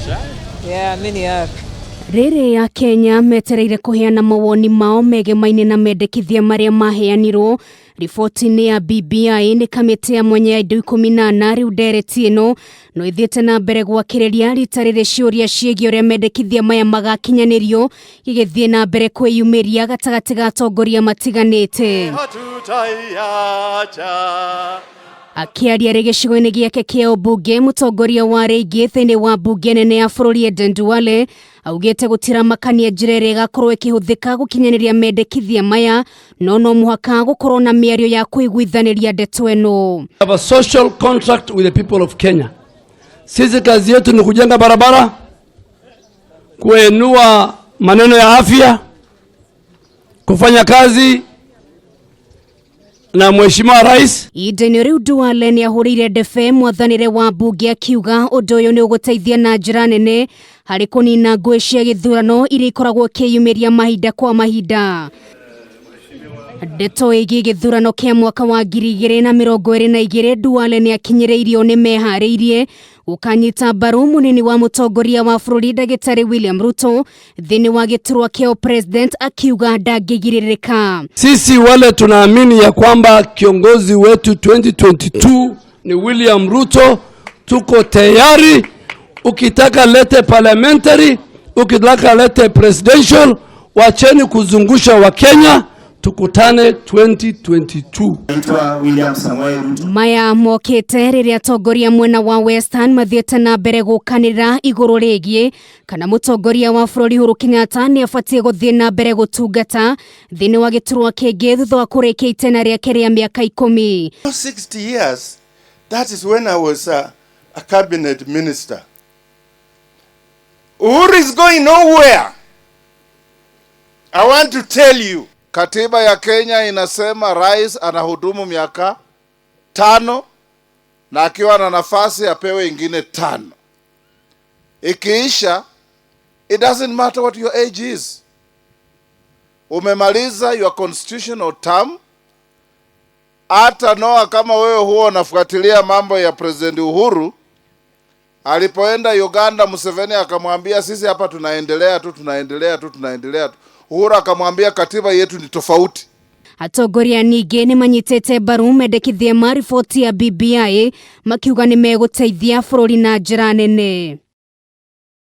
Yeah, many are. Rĩrĩ Akenya metereire kũheana mawoni mao megemaine na mendekithia marĩa maheanirwo riboti-inĩ ya BBI nĩ kamĩtĩ ya mwanya ya indo 14. Rĩu ndereti ĩno no ĩthiĩte na mbere gwakĩrĩria rita rĩrĩ ciũria ciĩgiĩ ũrĩa mendekithia maya magakinyanĩrio gĩgĩthiĩ na mbere kwĩyumĩria gatagatĩ ga atongoria matiganĩte. Hatutaiacha. Akĩaria rĩ gĩcigo-inĩ gĩake kĩa ũmbunge, mũtongoria wa rĩingĩ thĩinĩ wa mbunge nene ya bũrũri Aden Duale augĩte gũtiramakania njĩra ĩrĩa ĩgakorwo ĩkĩhũthĩka gũkinyanĩria mendekithia maya, no no mũhaka gũkorwo na mĩario ya kũiguithanĩria ndeto ĩno. Have a social contract with the people of Kenya. Sisi kazi yetu ni kujenga barabara, kuenua maneno ya afya, kufanya kazi na Mheshimiwa Rais. Ihinda-inĩ rĩu Duale nĩ ahũrĩire ndebe mwathanĩre wa mbunge akiuga ũndũ ũyũ nĩ ũgũteithia na njĩra nene harĩ kũnina ngũĩ cia gĩthurano iria ikoragwo ikĩyumĩria mahinda kwa mahinda. Ndeto ĩgiĩ gĩthurano kĩa mwaka wa 2022, Duale nĩ akinyĩrĩirio nĩ meharĩirie gũkanyita mbaru mũnini wa mũtongoria wa bũrũri ndagĩtarĩ William Ruto thĩinĩ wa gĩturwa kĩa president, akiuga ndangĩgirĩrĩka. Sisi wale tunaamini ya kwamba kiongozi wetu 2022 ni William Ruto, tuko tayari. Ukitaka lete parliamentary, ukitaka lete presidential, wacheni kuzungusha Wakenya, tukutane 2022. Naitwa William Samoei Ruto. Maya mokĩte rĩrĩa atongoria mwena wa Western mathiĩte na mbere gũkanĩrĩra igũrũ rĩgiĩ kana mũtongoria wa bũrũri Uhuru Kenyatta nĩ abatiĩ gũthiĩ na mbere gũtungata thĩinĩ wa gĩturwa kĩngĩ thutha wa kũrĩkia itena rĩake rĩa mĩaka 10. 60 years, that is when I was a cabinet minister. Uhuru is going nowhere. I want to tell you. Katiba ya Kenya inasema rais anahudumu miaka 5 na akiwa na nafasi apewe ingine 5. Ikiisha, it doesn't matter what your age is. Umemaliza your constitutional term. Hata Noah, kama wewe huwa unafuatilia mambo ya President Uhuru, alipoenda Uganda, Museveni akamwambia sisi hapa tunaendelea tu, tunaendelea tu, tunaendelea tu. Uhuru akamwambia katiba yetu ni tofauti. Atongoria ningĩ nĩ manyitĩte mbaru mendekithia ma riboti ya BBI makiuga nĩ megũteithia bũrũri na njĩra nene.